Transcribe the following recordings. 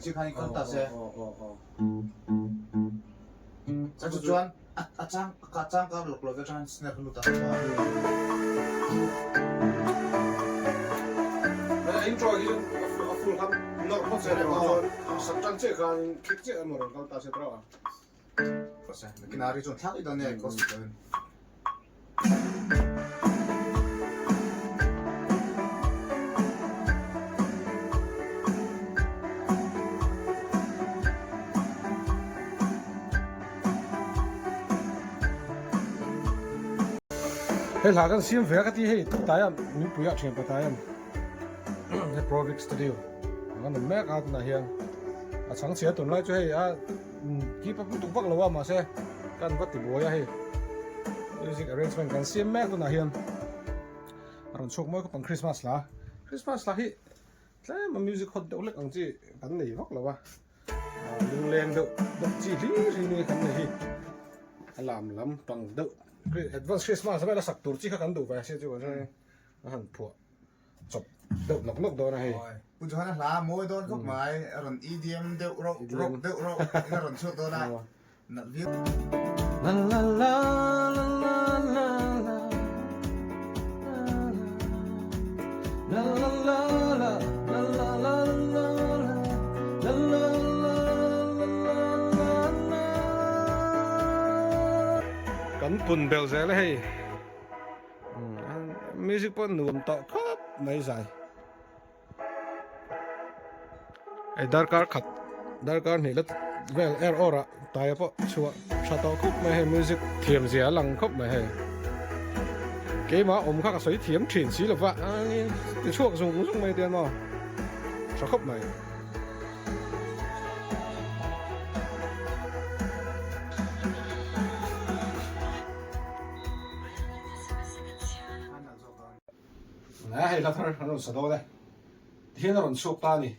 Ting chi khan i kal ta se. Chu chuan a chang a chang kar lawk lo ve atang snare kha lut a. Intro hi a full khan nawrh phawt se chuan sak tan chiah khan kick chiah emaw rawn kal ta se tawh a. Kinari chuan thlak i dawn nia cost chuan. Hei hla kan siam ve a ka ti hei tlai a mipui ah thian patai a hei Provic Studio ang an awm mek a tunah hian a chhang chhia tunlai chu hei a keep up lutuk vak lo a mahse kan va ti buai a hei music arrangement kan siam mek tunah hian a rawn chhuak mawi khawp ang Christmas hla Christmas hla hi tlem a music hot deuh hlek ang chi kan nei vak lo a lungleng deuh deuh chi hlir hi ni kan nei hi a lam lam pang deuh advance Christmas vel a sak tur chi kha kan duh ve sia chu a han phuah chawp deuh nawk nawk dawn a hei. Pu Johana hla mawi dawn khawp mai, a rawn EDM deuh rauh rock deuh rauh in a rawn chhuak dawn a, nalh viau. La la la la la la la la la la la la la la la la la la la. Kan pun bel zel a hei. Music pawh nuam tawh khawp mai zai hei darkar khat darkar hnih la vel er awr ah taia pawh chhuah tha tawh khawp mai hei music thiam zia a lang khawp mai hei keimah awm kha ka sawi thiam thin si lova ti chhuak zung zung mai tiang maw tha khawp mai. Ngai hei hla thar an rawn sa dawn e tihian a rawn chhuak ta a ni.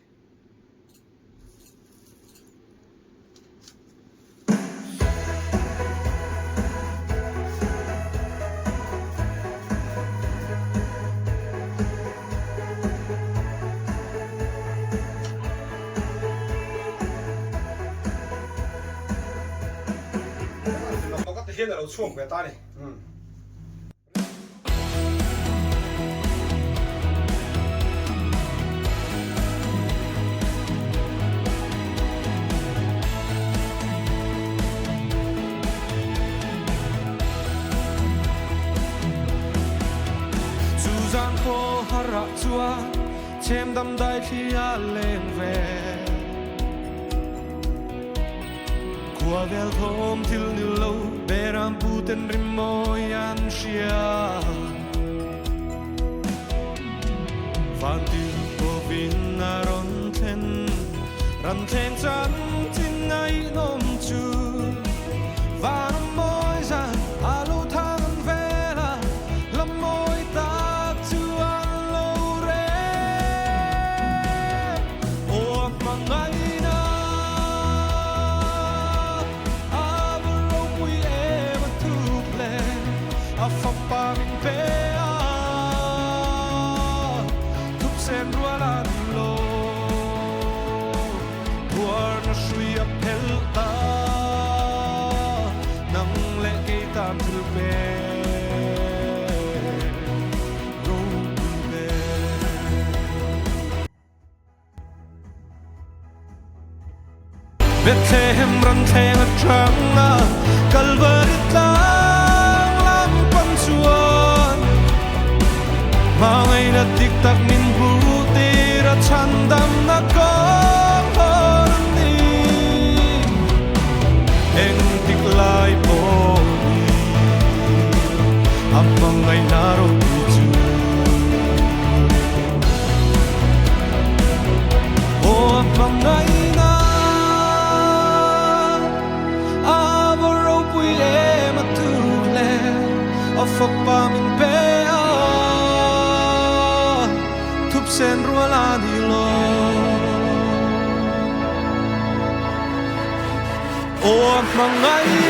Tihian a lo chhuak ve ta a ni. Chu zan khaw har ah chuan chhem dam dai thli a leng ve. Khua vel thawm thil ni lo beram pu ten rimawi an hria. Van tir pawhin a rawn thlen, ram thleng chan chin ngaihnawm chu. Van awm mawi zan a lo thang an vel a, lam mawi tak chu an lo rem. Aw a hmangaihna a va ropui em a thup le a fapa min pe a thup sen rual a ni lo Phuarna hrui a phel ta nang leh kei tan thil pe ropui ber. Bethlehem ram thleng atanga Kalvari tlang lam pan chuan Hmangaihna dik tak min hmuh tir a chhandamna kawng hawn an ni. Engtik lai pawh ni a hmangaihna ropui chu. Aw a hmangaihna a va ropui em a tuk le a fapa min pe a thup sen rual a ni lo. Aw a hmangaihna.